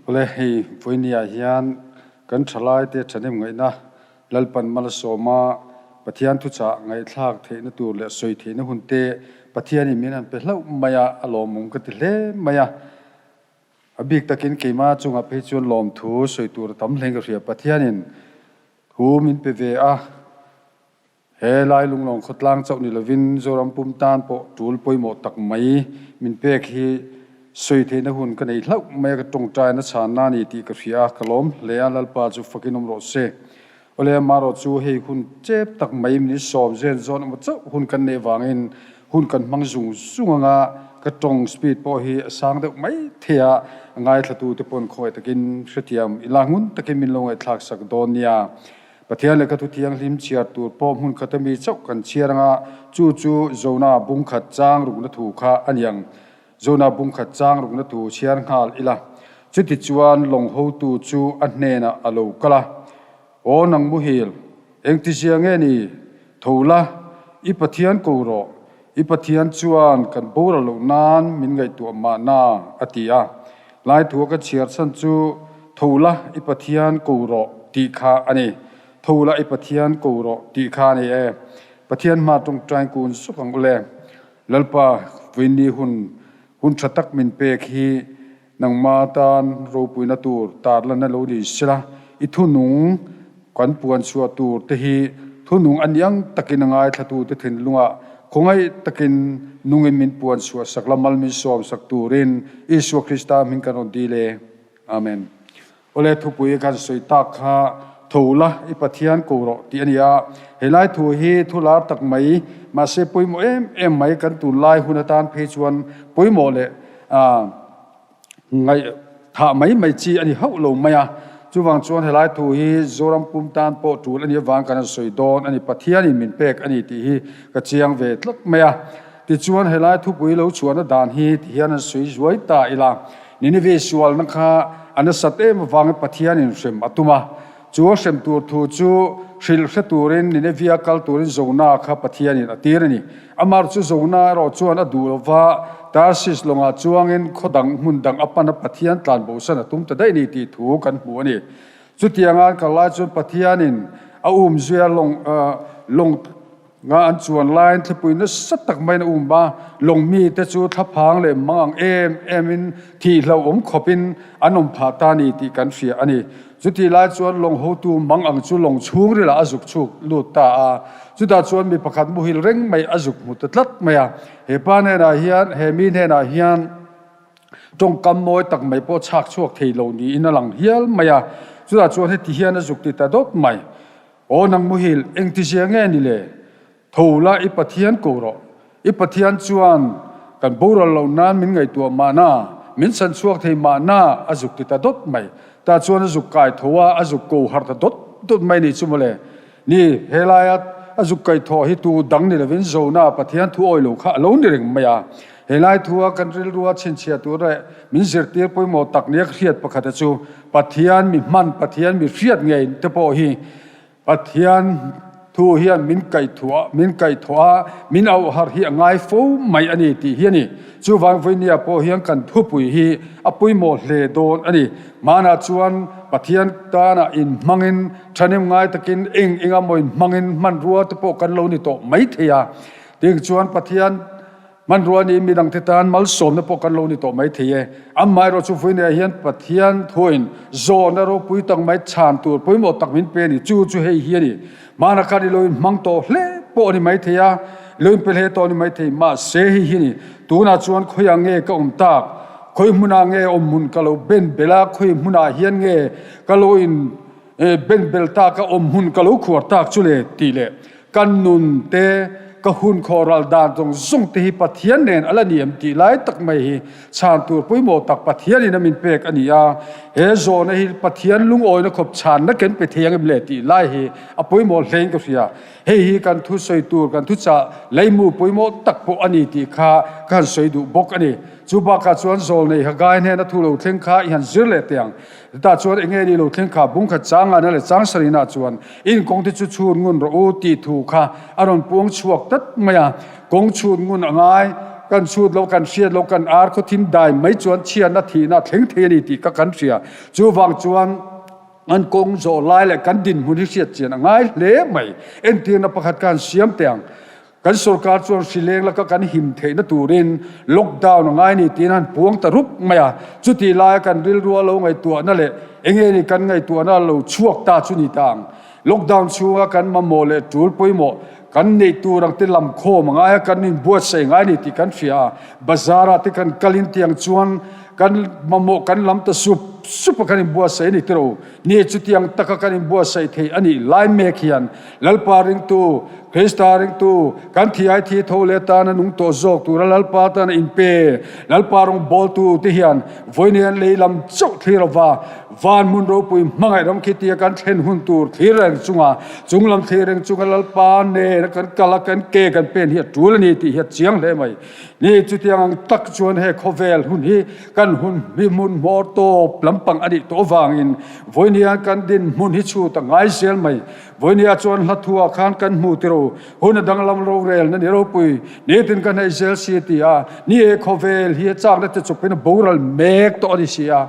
Awle hei vawinia hian kan thalaite thahnem ngaihna Lalpan Malsawma Pathian thuchah ngaihthlak theihna tur leh sawi theihna hun te Pathianin min han pe hlauh mai a, a lawmawm ka ti hle mai a. A bik takin keimah chungah phei chuan lawmthu sawi tur a tam hlein ka hria. Pathianin thu min pe ve a, he lai lunglawng khawtlang chauh ni lovin Zoram pum tan pawh tul pawimawh tak mai min pek hi sawi theihna hun ka nei hlauh mai a, ka tawngtaina chhanna a ni tih ka hria a, ka lawm hle a, Lalpa chu fakin awm rawh se. Awle amaherawh chu hei hun chep tak mai min sawm zen zawn emaw chauh hun kan neih vangin hun kan hmang zung zung anga ka tawng speed pawh hi a sang deuh mai thei a, a ngaithlatu te pawn khawngaih takin hrethiam ila ngun takin min lo ngaihthlak sak dawn nia. Pathian lehkha thu thianghlim chhiar tur pawh hmun khat ami chauh kan chhiar anga chu chu Zona bungkhat chang rukna thu kha a niang. Zona bungkhat chang rukna thu chhiar nghal ila. Chutichuan lawng hotu chu a hnenah a lo kal a, Aw nang muhil, engtizia nge ni? Tho la, i Pathian ko rawh, i Pathian chuan kan boral loh nan min ngaihtuah mahna, a ti a. Laithua ka chhiar chhan chu, Tho la, i Pathian ko rawh, tih kha a ni. Tho la, i Pathian ko rawh, tih kha a ni e. Pathian hma tawngtai kun suk ang u le. Lalpa, vawiinni hun hun tha tak min pek hi nangma tan ropuina tur tarlan a lo ni sela, i thunung kan puan chhuah tur te hi thunung a niang takin a ngaithlatute thinlungah khawngaih takin nungin min puan chhuah sak la, mal min sawm sak turin Isua Krista hming kan rawn dil e. Amen. Awle thupui kan sawi tak kha tho la i Pathian ko rawh tih a ni a, helai thu hi thu lar tak mai mahse pawimawh em em mai kan tunlai hun atan phei chuan pawimawh leh ngaih thah mai mai chi a ni hauh lo mai a, chuvang chuan helai thu hi Zoram pum tan pawh tul a nih avang kan han sawi dawn a ni, Pathianin min pek a ni tih hi ka chiang ve tlat mai a. Tichuan helai thupui lo chhuahna dan hi tihian an sawi zuai ta ila, Nineveh sualna kha a nasat em avangin Pathianin hrem a tum a. Chu a hrem tur thu chu hrilh hre turin Nineveh-a kal turin Jonah kha Pathianin a tir a ni. Amar chu Jonah erawh chuan a duh lova, Tarsis lawngah chuangin khaw dang hmun dang a pan a Pathian tlan bosan a tum ta daih ni tih thu kan hmu a ni. Chutianga an kal lai chuan Pathianin a umzuia lawng lawng Nga an chuan laiin thlipui nasa tak maiin a um a, lawng mite chu thlaphang leh mang ang em emin thih hlauhawm khawpin an awm phah ta a ni tih kan hria a ni. Chutih lai chuan lawng hotu mang ang chu lawng chhungrilah a zuk chhuk lut ta a, chutah chuan mi pakhat muhil reng mai a zuk hmu ta tlat mai a. He pa hnenah hian, he mi hnenah hian tawngkam mawi tak mai pawh chhak chhuak thei lo niin a lang hial mai a, chutah chuan heti hian a zuk ti ta dawt mai. Aw nang muhil, engtizia nge ni le? Tho la i Pathian ko rawh. I Pathian chuan kan boral loh nan min ngaihtuah mahna, min chhan chhuak thei mahna a zuk ti ta dawt mai. Tah chuan a zuk kai tho a, a zuk ko harh ta dawt dawt mai ni chu mawle. Ni, helaia a zuk kai thawh hi tu dang ni lovin Jonah Pathian thu awi lo kha a lo ni reng mai a. Helai thua kan rilrua chhinchhiah tur leh min zirtir pawimawh tak nia ka hriat pakhata chu Pathian mi hman, Pathian mi hriat ngei te pawh hi Pathian thu hian min kaihthua, min kaihthawh a, min auh harh hi a ngai fo mai a ni tih hi a ni. Chuvang vawinia pawh hian kan thupui hi a pawimawh hle dawn a ni. Hmanah chuan Pathian tana inhmangin thahnem ngai takin eng enga maw inhmangin hmanrua te pawh kan lo ni tawh mai thei a. Tiang chuan Pathian Hmanrua ni midangte tan malsawmna pawh kan lo ni tawh mai thei e. Amaherawh chu vawiinah hian Pathian thuain zawhna ropui tak mai chhan tur pawimawh tak min pe a ni. Chu chu hei hi a ni. Hmana khan i lo inhmang tawh hle pawh a ni mai thei a, i lo inpe hle tawh a ni mai thei. Mahse hei hi a ni. Tunah chuan khawiah nge ka awm tak? Khawi hmunah nge awm hmun ka lo ben bel a? Khawi hmunah hian nge ka lo in ben bel tak a awm hmun ka lo khuar tak chu le? Tih leh Kan nun te, ka hun khawhral dan zawng zawng te hi Pathian nen a la ni em tih lai tak mai hi chhan tur pawimawh tak Pathianin a min pek a ni a. He zawhna hi Pathian lungawina khawp chhanna ken pe thei ang em le tih lai hi a pawimawh hlein ka hria. Hei hi kan thusawi tur, kan thuchah leimu pawimawh tak pawh a ni tih kha ka han sawi duh bawk a ni. Chu bakah chuan Zawlnei Hagai hnena thu lo thleng kha i han zir leh teh ang. Chutah chuan eng nge ni lo thleng kha bung khat changana leh chang sarihna chuan in kawng te chu chhun ngun rawh u tih thu kha a rawn puang chhuak tlat mai a. Kawng chhun ngun a ngai. Kan chhut lo, kan hriat lo, kan ar khaw thim dai mai chuan chhiatna thihna a thleng thei a ni tih kha kan hria. Chuvang chuan an kawng zawh lai leh kan dinhmun hi hriat chian a ngai hle mai. Entirna pakhat kha an siam teh ang. Kan sorkar chuan hrileng laka kan him theihna turin lockdown a ngai ni tiin han puang ta rup mai a. Chutih laia kan rilrua lo ngaihtuahna leh enge ni kan ngaihtuahna lo chhuak ta chu ni ta ang. Lockdown chhunga kan mamawh leh tul pawimawh kan neih tur ang te lam khawm a ngai a, kan inbuatsaih ngai ni tih kan hria a. Bazar ah te kan kalin tiang chuan kan mamawh kan lam ta sup sup a kan inbuatsaih a ni tiro. Ni chutiang taka kan inbuatsaih theih a nih lai mek hian Lalpa ringtu, Krista ringtu, kan thi ai thi tho leh tana nung tawh zawk tura Lalpa tana inpe, Lalpa rawngbawltu te hian vawiin lei lam chauh thlir lova Van hmun ropui hmangaih ram khi tia kan thlen hun tur thlir reng chunga chung lam thlir reng chunga Lalpa nena kan kal a kan ke kan pen hi a tul a ni tih hi a chiang hle mai. Ni chutiang ang tak chuan he khawvel hun hi kan hun hi hmun hmawr tawp lampang a nih tawh avangin vawinia kan din hmun hi chhut a ngai zel mai. Vawinia chuan hla thuah khan kan hmu tiro hun a danglam rorelna ni ropui nitin ka hnaih zel si ti a, ni e khawvel hi a chakna te chawpin a boral mek tawh a ni si a.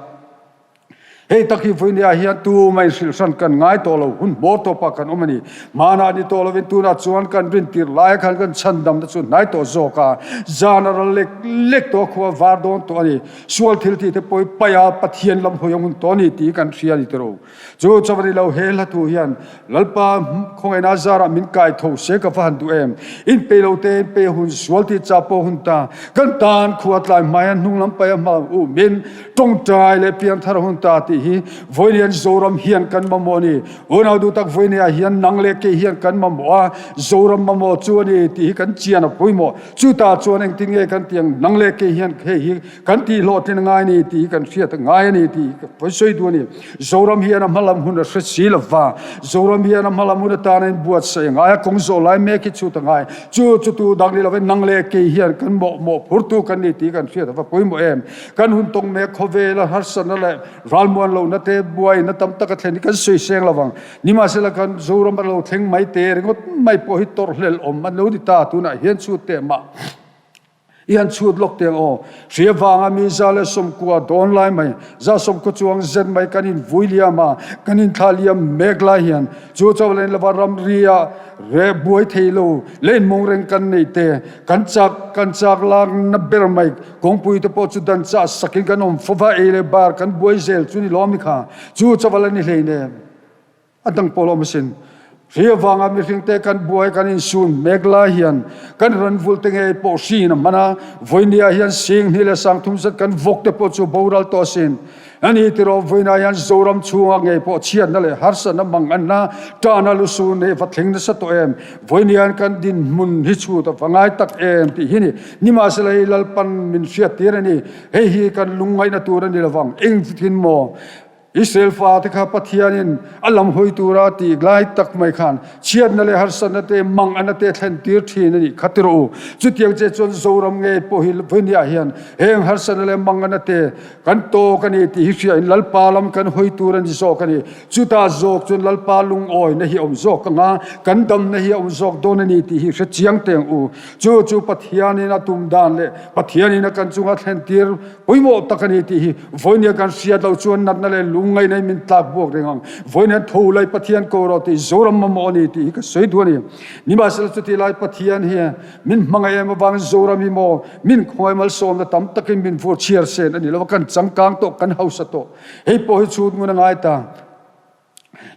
Hei tak hi vawinia hian tumah inhrilh hran kan ngai tawh lo, hun hmawr tawpah kan awm a ni. Hmanah ni tawh lovin tunah chuan kan rintir laia khan kan chhandamna chu hnai tawh zawk a, zan a ral lek lek tawh a, khua a var dawn tawh a ni. Sual thil tih te pawh hi paih a, Pathian lam hawi a ngun tawh a ni tih kan hria a ni tiro. Chu chauh a ni lo, he hla thu hian Lalpa khawngaihna zarah min kai tho se ka va han duh em. Inpei lo te inpei hun sual tih cha pawh hun ta. Kan tan khua tlai hmai a hnung lam paih a hma u min tawngtai leh pianthar hun ta tih hi vawiin Zoram hian kan mamawh a ni. Unau duh tak vawiin ah hian nang leh kei hian kan mamawh a, Zoram mamawh chu a ni tih hi kan chian a pawimawh. Chutah chuan engtin nge kan tih ang nang leh kei hian hei hi Kan tih hlawhtlin a ngai a ni tih hi kan hriat a ngai a ni tih hi ka pawi sawi duh a ni. Zoram hian a hmalam hun a hre si lo va, Zoram hian a hmalam hun atana inbuatsaih a ngai a, kawng zawh lai mek hi chhut a ngai. Chu chu tu dang ni lovin nang leh kei hian kan mawh mawh phurtu kan ni tih kan hriat a va pawimawh em. Kan hun tawng mek khawvela harsatna leh ralmuan lohna te buaina tam tak a thlen hi kan sawi seng lo vang. Nimahsela kan Zoram a lo thleng mai te ringawt mai pawh hi tawrhhlelh awm an lo ni ta tunah hian chhut teh mah. I han chhut lawk teng aw. Hria vanga mi 110 dawn lai mai, 110 chuang zet mai kan in vui liam a, kan in thlah liam mek lai hian chu chauh leh lova ramri ah reh buai thei lo leh in mawng reng kan nei te, kan chak kan chak lak na ber mai kawngpui te pawh chu dan chah sak in kan awm fova ei leh bar kan buai zel chu ni lawm ni kha chu chauh a la ni hleinem. A dang pawl awm asin. Hri avanga mihringte kan buai kan insun mek lai hian kan ran vulh te ngei pawh hriin a hman a, vawinia hian sing hnih leh sang thum zet kan vawk te pawh chu boral tawh asin. A ni tiraw vawiinah hian Zoram chhunga ngei pawh chhiatna leh harsatna mang anna tahna lusun hi va thleng nasa tawh em? Vawiin hian kan dinhmun hi chhut a va ngai tak em tih hi ni. Nimahsela hei Lalpan min hriattir a ni. Hei hi kan lungngaihna tur a ni lovang. Engtin maw? Israel fate kha Pathianin a lam hawi tura tih lai tak mai khan chhiatna leh harsatna te, mangana te thlen tir thin a nih kha ti rawh u. Chutiang che chuan Zoram ngei pawh hi vawinia hian heng harsatna leh mangana te kan tawk a ni tih hi hriain Lalpa lam kan hawi tur a ni zawk a ni. Chutah zawk chuan Lalpa lungawina hi a awm zawk ang a, kan damna hi a awm zawk dawn a ni tih hi hre chiang teng u. Chu chu Pathianin a tum dan leh Pathianin a kan chunga thlen tir Pawimawh tak a ni tih hi vawinia kan hriat loh chuan natna leh lungngaihna in min tlak buak reng ang. Vawinia tho lai Pathian ko rawh tih Zoram mamawh a ni tih hi ka sawi duh a ni. Nimahsela chuti lai Pathian hi min hmangaih em avangin Zoram hi maw min khawngaih malsawmna tam takin min vur chhiar sen a ni lo va, kan changkang tawh, kan hausa tawh. Hei pawh hi chhut ngun a ngai ta.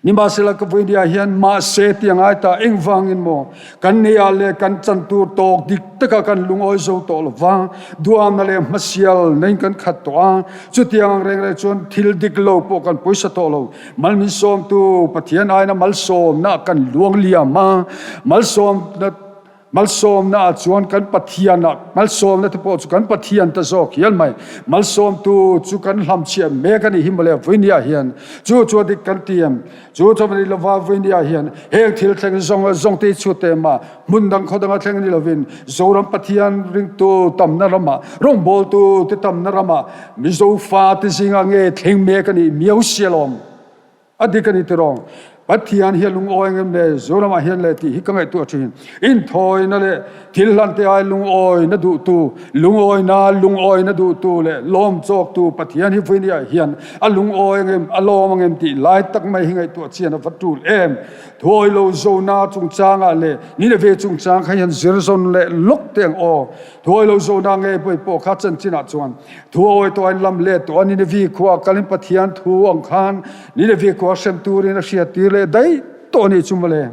Nimahsela ka vawinia hian mahse ti a ngai ta, engvangin maw kan neiah leh kan chan tur tawk dik taka kan lungawi zo tawh lo va, duamna leh hmasial neiin kan khat tawh a, chutiang ang reng reng chuan thil dik lo pawh kan pawisa tawh lo. Mal min sawmtu Pathian aina malsawmna kan luang liam a, malsawmna Malsawmna ah chuan kan Pathian ah malsawmna te pawh chu kan Pathian ta zawk hial mai. Malsawmtu chu kan hlamchhiah mek a nih hi mawle vawinia hian chu chu a dik kan ti em? Chu chu a ni lova vawinia hian heng thil thleng zawng zawng te hi chhut em a hmun dang khaw danga thleng ni lovin Zoram Pathian ringtu tamna ramah rawngbawltu te tamna ramah Mizo fate zinga nge thleng mek a nih miau sia lawm. A dik a ni tiraw? Pathian hi a lungawi ngem le Zoramah hian le tih hi ka ngaihtuah thin. Inthawina leh thil hlante ai lungawina duhtu, lungawina lungawina duhtu leh lawm chawktu Pathian hi Vuinia hian a lungawi ngem, a lawm angem tih lai tak mai hi ngaihtuah chian a va tul em. Thuawi lo zona chungchangah leh Nineveh chungchang kha hian zir zawn leh lawk teh ang aw. Thuawi lo zona nge pawi pawh kha chanchinah chuan Thuawi tawh in lam let tawh a, Nineveh khua kalin Pathian thu ang khan Nineveh khua hrem turin a hriattir leh daih tawh a nih chu mawle.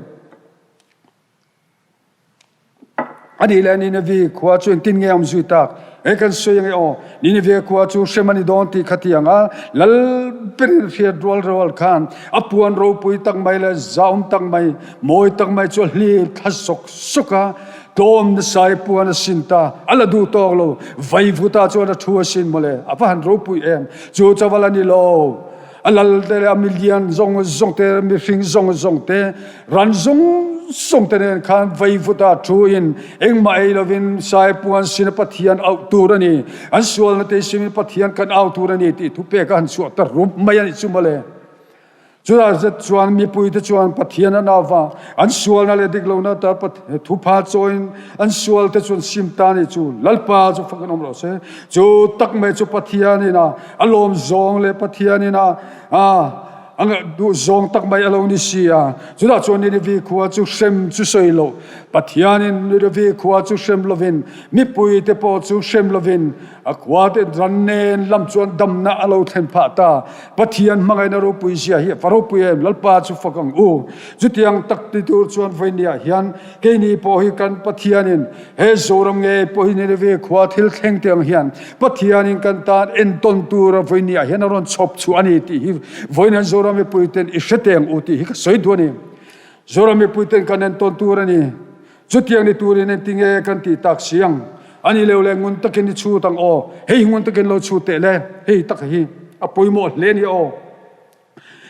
A nih leh Nineveh khua chu engtin nge a awm zui tak? Hei kan sawi ange aw, Nineveh khua chu hrem a ni dawn tih kha tiang a, lal berin hriat rual rual khan a puan ropui tak mai leh zaum tak mai, mawi tak mai chu a hlir thla sawk sawk a, Tlawm nasa i puan a sin ta, a la duh tawk lo. Vaivuta chuan a thu a sin mawle, a va han ropui em. Chu chaval a ni lo. A lal te leh a milian zawng zawng te, mihring zawng zawng te, ran zawng zawng te nen khan vaivuta thu in engmah ei lovin sai puan sin a Pathian auh tur a ni. An sualna te simin Pathian kan au tur a ni tih thupek a han chhuah ta rup mai a nih chu mawle. Chutah zet chuan mipuite chuan Pathian an au va, an sualna leh dik lohna ata thupha chawiin an sualte chu an sim ta a ni. Chu Lalpa chu fak an awm rawh se. Chu tak mai chu Pathianin a a lawm zawng leh Pathianin a a duh zawng tak mai a lo ni si a. Chutah chuan Ninevi khua chu hrem chu sawi loh, Pathianin Ninevi khua chu hrem lovin, mipuite pawh chu hrem lovin, A khuate ran nen lam chuan damna a lo thlen phah ta. Pathian hmangaihna ropui zia hi a va ropui em, Lalpa chu fak ang u. Chutiang tak ti tur chuan vawinia hian keini pawh hi kan Pathianin he Zoram ngei pawh hi Nineveh khua thil thleng te ang hian Pathianin kan tan entawn tura vawinia hian a rawn chhawp chhuah a ni tih hi vawiin Zoram mipuiten i hre teng u tih hi ka sawi duh a ni. Zoram mipuiten kan entawn tur a ni. Chutiang ni turin engti nge kan tih tak si ang? A ni leu le ngun takin i chhut ang aw. Hei hi ngun takin lo chhut teh le. Hei tak hi a pawimawh hle ni aw.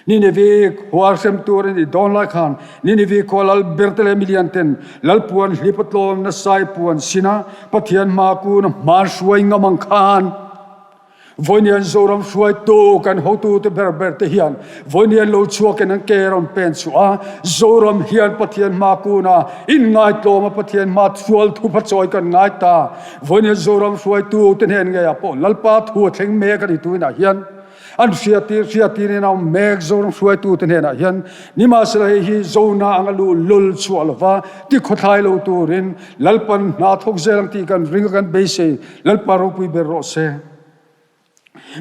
Ninive khua hrem tur an i dawn lai khan Ninive khua lal berte leh milian ten Lalpuan hlip a tlawm nasai puan sina Pathian hma kun a hmaan hruai ngam ang khan Vawiin Zoram hruaitu kan hotute ber ber te hian vawiin lo chhuakin an ke rawn pen chhuah a, Zoram hian Pathian hma kun a, inngaitlawm a Pathian hma sual thup a chawi kan ngai ta. Vawiin Zoram hruaitu te hnen ngeiah pawh Lalpa thu a thleng mek a ni tunah hian an hriattir hriattirin a awm mek Zoram hruaitu te hnenah hian nimahsela hei hi Zona anga luh lul chhuah lova tikhawthlai lo turin Lalpan hna thawk zel ang tih kan ring a kan beisei. Lalpa ropui ber rawh se.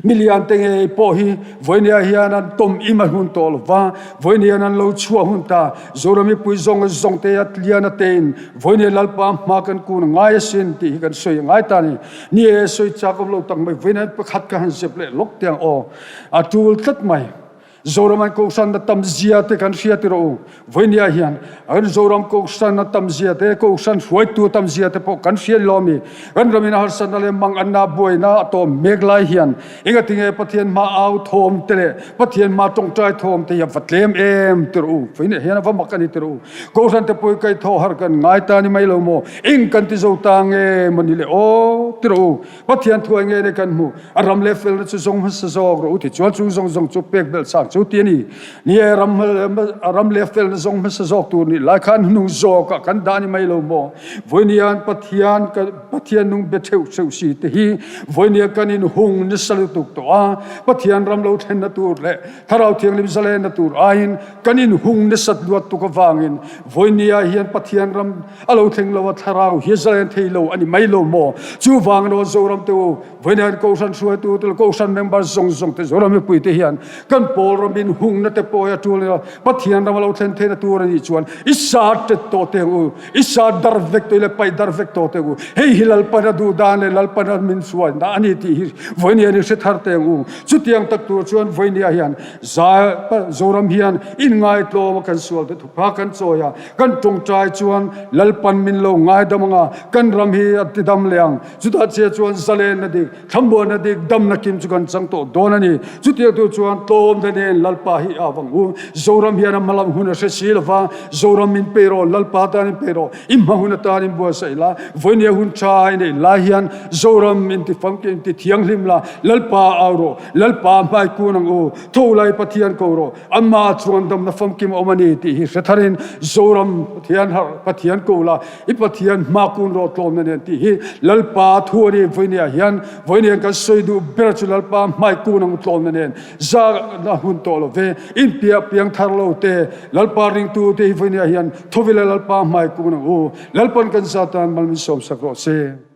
Milian te ngei pawh hi vawinia hian an tawm im a hun tawh lova, vawinia hian an lo chhuah hun ta. Zoram mipui zawng zawng te a tlian a tein vawinia Lalpa hma kan kun a ngai asin tih hi kan sawi a ngai ta a ni. Ni e, sawi chak awm lo tak mai vawinia pakhat ka han zep leh lawk teh ang aw. A tul tlat mai. Zoram an Kohhran a tam zia te kan hria ti rawh u. Vawinia hian an Zoram Kohhran a tam zia te, Kohhran hruaitu a tam zia te pawh kan hria lo ami. Kan ramin a harsatna leh manganna buaina a tawm mek lai hian engatinge Pathian hma au thawm te leh Pathian hma tawngtai thawm te hi a va tlem em ti rawh u. Vawinia hian a va mak a ni ti rawh u. Kohhran te pawh hi kai thaw har kan ngai ta ni mai lo maw? Eng kan ti zo ta nge maw ni le aw ti rawh u. Pathian thuai nge ne kan hmuh? A ram le felna chu zawng hmasa zawk rawh u ti chuan chung zawng zawng chu pek belh chak chu ti a ni. Ni e, ram a ram le felna zawng hmasa zawk tur nih lai khan hnung zawk ah kan dah ni mai lo maw? Vawinia Pathian Pathian nung be theuh theuh si te hi vawinia kan in hung nasa lutuk tawh a, Pathian ram lo thlenna tur leh Thlarau Thianghlim zalenna tur aiin kan in hung nasat luat tuk avangin vawinia hian Pathian ram A lo thleng lo a thlarau hi zalen thei lo a ni mai lo maw? Chuvang erawh Zoram te u, vawiin Kohhran hruaitu te leh Kohhran member zawng zawng te Zoram mipui te hian kan pawl ram in hungna te pawh hi a tul nia, Pathian ram a lo thlen theihna tur a nih chuan i sa tet tawh teh ang u, i sa dar vek tawh i leh paih dar vek tawh teh ang u. Hei hi Lalpan a duh dan leh Lalpan a min hruaina a ni tih hi vawiin hian i hre thar teh ang u. Chutiang tak tur chuan vawiin hian Zoram hian inngaitlawm a kan sual te thupha kan chawi a, Kan tawngtai chuan Lalpan min lo ngaidam anga kan ram hi a tidam leh ang. Chutah chiah chuan zalenna dik, thlamuanna dik, damna kim chu kan chang tawh dawn a ni. Chutiang tur chuan tlawmna nen. nen Lalpa hi a vang u. Zoram hian a hmalam hun a hre si lova, Zoram min pe rawh, Lalpa tan in pe rawh, i hma hun atan in buatsaih la, vawinia hun tha i neih lai hian Zoram in ti famkim, in ti thianghlim la, Lalpa au rawh, Lalpa hmai kun ang u, tho lai Pathian ko rawh, Amah chuan damna famkim a awm a ni tih hi hre tharin Zoram Pathian harh Pathian ko la, i Pathian hma kun rawh tlawmna nen tih hi Lalpa thu a ni. Vawinia hian vawinia kan sawi duh ber chu Lalpa hmai kun ang tlawmna nen zahna hun tawh lo ve. Inpiah piang thar lo te Lalpa ringtu te hi vawinia hian thawvila Lalpa hmai kun ang u. Lalpan kan zatan mal min sawmsak rawh se.